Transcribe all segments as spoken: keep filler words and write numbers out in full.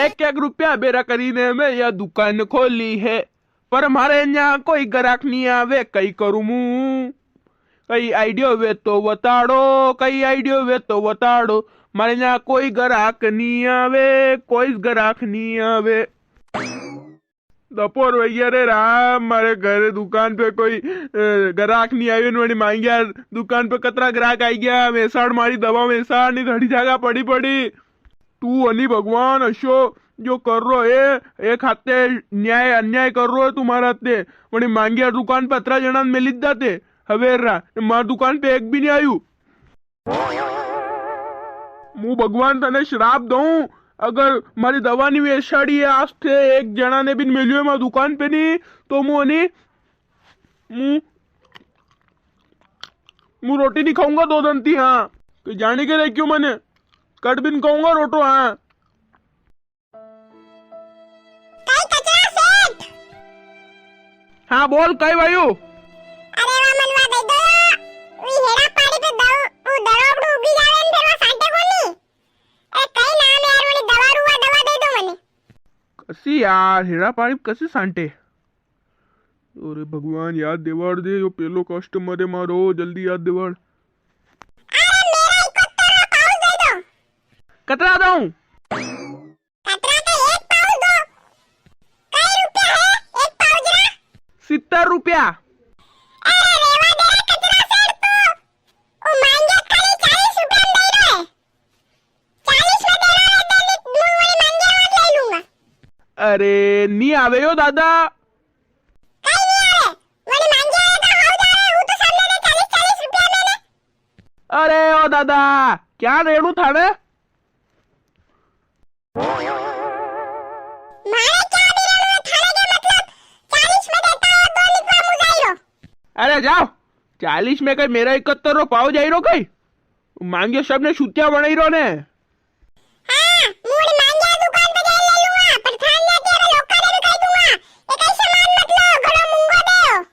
एक एक रुपया बेरा करीने मैं या दुकान खोली है, पर म्हारे न्या कोई ग्राहक नी आवे, कई करूँ मूँ? कई आइडियो वे तो बताड़ो, कई आइडियो वे तो बताड़ो, म्हारे न्या कोई ग्राहक नी आवे, कोई ग्राहक नी आवे। दपोर वैया रे राम, मारे घरे दुकान पे कोई, अ, ग्राहक नी आयो ने वणी मांग्या दुकान पे कतरा ग्राहक आई गया, वेसाण मारी दवा, वेसाण नी धड़ी जागा पड़ी पड़ी। तू अनी भगवान अशो जो कर रो है, एक हाथे न्याय अन्याय कर रो है तू मारा हाथे। वणी मांग्या दुकान पे अतरा जणा ने मेली दा ते हवेर रा, ने मार दुकान पे एक भी नी आयु। मु भगवान तने श्राप दऊं, अगर मारी दवा नी वेसाड़ी है आज थे, एक जणा ने भी मेल्यो है मारी दुकान पे नी, तो मु नी, मु, मु रोटी नी खाऊंगा दो दन ती, हाँ। तो जानी के रे क्यों मने कट भी नी खाऊंगा रोटो, हाँ। कई कचरा सेठ। हाँ, बोल, कई वायु? अरे, वा मनवा दे दो, वी हेड़ा पाड़ी पे दव-, वो दरोबड़ू उगी जावे ने, फिर वा सांटे कोनी। अरे, कई नाम यार, वणी दवा रू, वा दवा दे दो मने। कसी यार, हेड़ा पाड़ी पे कसी सांटे? अरे भगवान, याद देवाड़ दे, यो पेलो customer है मारो, जल्दी याद देवाड़। अरे, मेरा इकहत्तर रो पाउच दे दो। कतरा दऊं? कतरा का एक पाउच दो। कई रुपया है एक पाउच रा? सित्तर रुपया। अरे रेवा दे रे कचरा सेठ तू। ओ मांगे खाली चालीस रुपया में दे रो है। चालीस में दे रो है तो नी, मु वणी मांगे और ले लूंगा। अरे नी आवे यो दादा। कई नी आवे। वणी मांगे आवे तो हाउ जा रे, हूँ तो सामने दे चालीस, चालीस रुपया में ने। अरे ओ दादा, क्या रेणु थाने? म्हारे क्या बिगड़ो है थाने के, मतलब, चालीस में देता हो, दो लिखवा मु जाई रो। अरे जाओ, चालीस में कई मेरा इकहत्तर रो पाव जाई रो कई? मांग्यो सबने सूतिया बनाई रो ने। हाँ, मूड मांग्या दुकान पे जाई ले लूंगा, पर थान जाती है, लोका ने भी कही दूंगा, ये कई सामान मत लो, घणो मूंगो दे हो।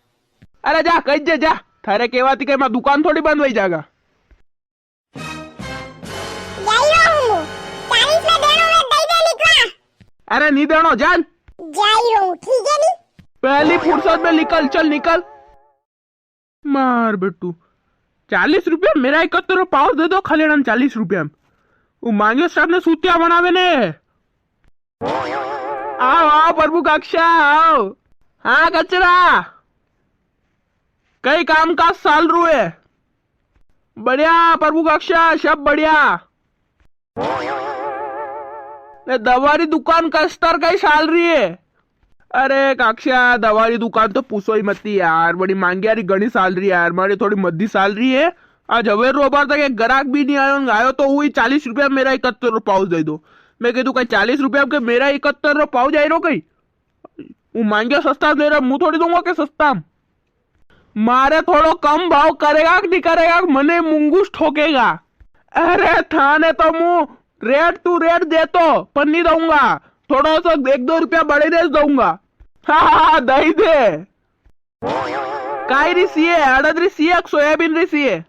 अरे जा, कही जे जा, थारे केवा ती कई मां दुकान थोड़ी बंद होई जागा। जाई रो हूँ। चालीस में देणो वे, दई दे निकला। अरे नी देणो, जान। जाई रो हूँ, ठीक है नी? पहली फुर्सत में निकल, चल निकल। मार बेटू, चालीस रुपया मेरा इकहत्तर रो पाव दे दो, खाली अड़न चालीस रुपया में। वो मांग्यो साहब ने सूतिया बनावे ने। आओ, आओ प्रभु काक्षा, आओ। हाँ कचरा, कई काम काज चाल रू है? बढ़िया प्रभु काक्षा, सब बढ़िया। ने दवा री दुकान कस्तर कई चाल री है? अरे काक्षा, दवा री दुकान तो पूछो ही मती यार, बड़ी मांगिया री घणी चाल री है यार, मारी थोड़ी मद्दी चाल री है। आज हवेर रो अबार तक एक ग्राहक भी नी आयो, ने आयो तो वही चालीस रुपया मेरा इकहत्तर रो पाउच दे दो। मैं कह दूं, कई चालीस रुपया के मेरा इकहत्तर रो पाउच आई रो कई? वो मांगिया सस्ता दे रहा, मु थोड़ी दूंगा के सस्ता। मारे थोड़ो कम भाव करेगा कि नी करेगा, मने मुंगूस ठोकेगा। अरे थाने तो मु rate to rate देतो, पण नी दूंगा, थोड़ो सो एक दो रुपया बढ़े दे दूंगा। हाँ, हाँ, हाँ, दई दे। काई री सीए, अड़द री सीए, सोयाबीन री सीए?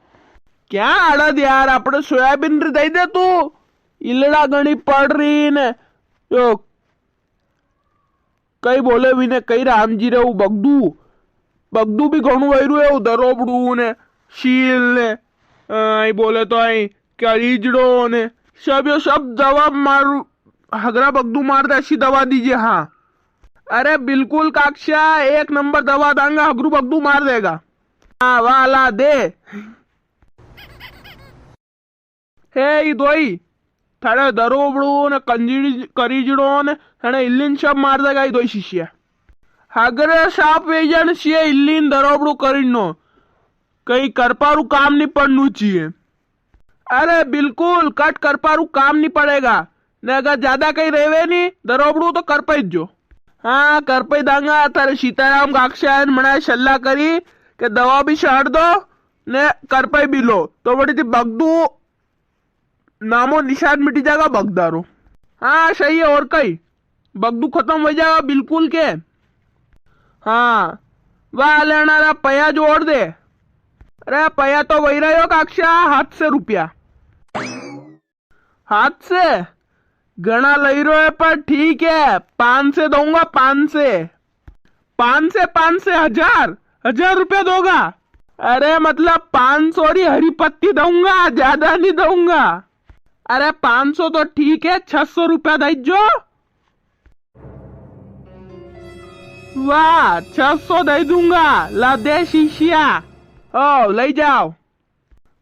क्या अड़द यार, अपने सोयाबीन री दई दे तू। इलड़ा घणी पड़ री ने, यो कई बोले विने कई राम जी रे, वो बगदू, बगदू भी घणू वैरू है, वो दरोबड़ू ने, शील ने, अ, आई बोले तो आई करीजड़ो ने, सब यो सब दवा मारू, हगरा बगदू मार दे, ऐसी दवा दीजिए। हाँ, अरे बिल्कुल काक्षा, एक नंबर दवा दांगा, हगरू बगदू मार देगा। हाँ, वाला दे। हे ई दोई, थारे दरोबड़ो ने कंजीड़ी करीजड़ो ने थारे इल्लीन सब मार देगा ई दोई शिष्य। हगरे साप वेजन से इल्लीन दरोबड़ो करीनो, कई करपारू काम नी पड़नू चाहिए। अरे बिल्कुल, कट करपारू काम नी पड़ेगा, ने अगर ज्यादा कई रेवे नी दरोबड़ू तो करपाई जो। हाँ, करपाई दांगा, थारे सीताराम काक्षा ने मना सलाह करी के दवा भी छाड़ दो, ने करपाई भी लो, तो बड़ी थी बगदू नामो निशान मिटी जागा बगदारो। हाँ, सही है, और कई बगदू खत्म हो जागा बिल्कुल के। हाँ, वाह लेना रा पया जोड़ दे। अरे, पया तो वही रहो काक्षा, हात से रुपया। हात से? घणा लई रो है, पर ठीक है, पाँच से दूंगा, पाँच से। पाँच से, पाँच से, हजार, हजार रुपया दोगा? अरे मतलब पाँच सौ री हरी पत्ती दूंगा, ज्यादा नी दूंगा। अरे पाँच सौ तो ठीक है, छह सौ रुपया दई जो। वाह, छह सौ दई दूंगा, ला दे शिष्या। ओ, लई जाओ।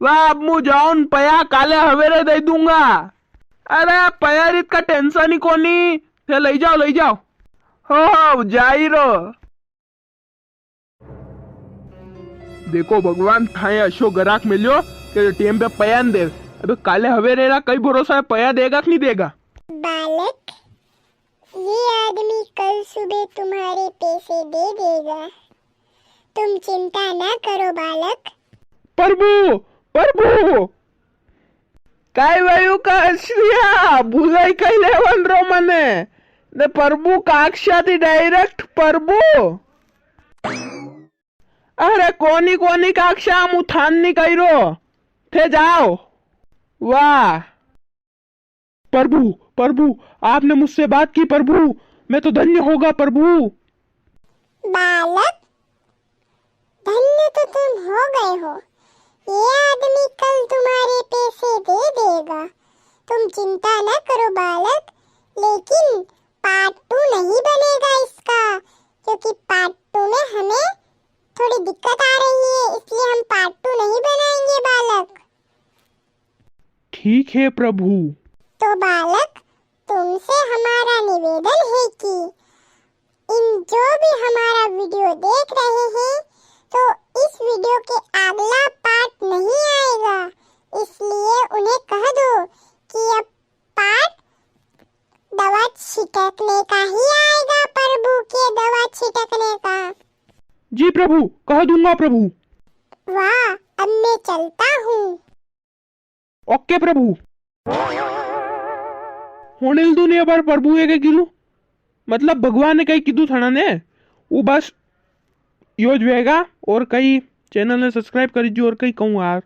वाह, अब मु जाऊन पया काले हवेरे दई दूंगा। अरे, पया रीत का tension ही कोनी, थे लई जाओ, लई जाओ। हो, हो, जाई रो। देखो भगवान, थाए अशो ग्राहक मिल्यो के टेम पे पया न दे। अबे काले हवेरे रा कई भरोसा है, पया देगा कि नी देगा? बालक, ये आदमी कल सुबह तुम्हारे पैसे दे देगा, तुम चिंता ना करो बालक। प्रभु, प्रभु, काई वयु काशिया, भुलाई कई लेवन रो मने। ने प्रभु काक्षा थी direct प्रभु। अरे कोनी कोनी काक्षा, मु थान नी कई रो, थे जाओ। वाह। प्रभु, प्रभु, आपने मुझसे बात की प्रभु, मैं तो धन्य होगा प्रभु। बालक, धन्य तो तुम हो गए हो, ये आदमी कल तुम्हारे पैसे दे देगा। तुम चिंता न करो बालक, लेकिन part two नहीं बनेगा इसका, क्योंकि part two में हमें थोड़ी दिक्कत आ रही है, इसलिए हम part two नहीं बनाएंगे बालक। ठीक है प्रभु। तो बालक, तुमसे हमारा निवेदन है कि इन जो भी हमारा video देख रहे हैं, तो इस video के अगला part नहीं आएगा, इसलिए उन्हें कह दो कि अब part दवा छिटकने का ही आएगा, प्रभु के दवा छिटकने का। जी प्रभु, कह दूंगा प्रभु। वाह, अब मैं चलता हूँ। OK प्रभु। होने दो ने अबार प्रभु ए कई कीधु, मतलब भगवान ने कई कीधु थाना ने, वो बस यो ज वेगा। और कई channel ने subscribe करी जो, और कई कहूँ यार।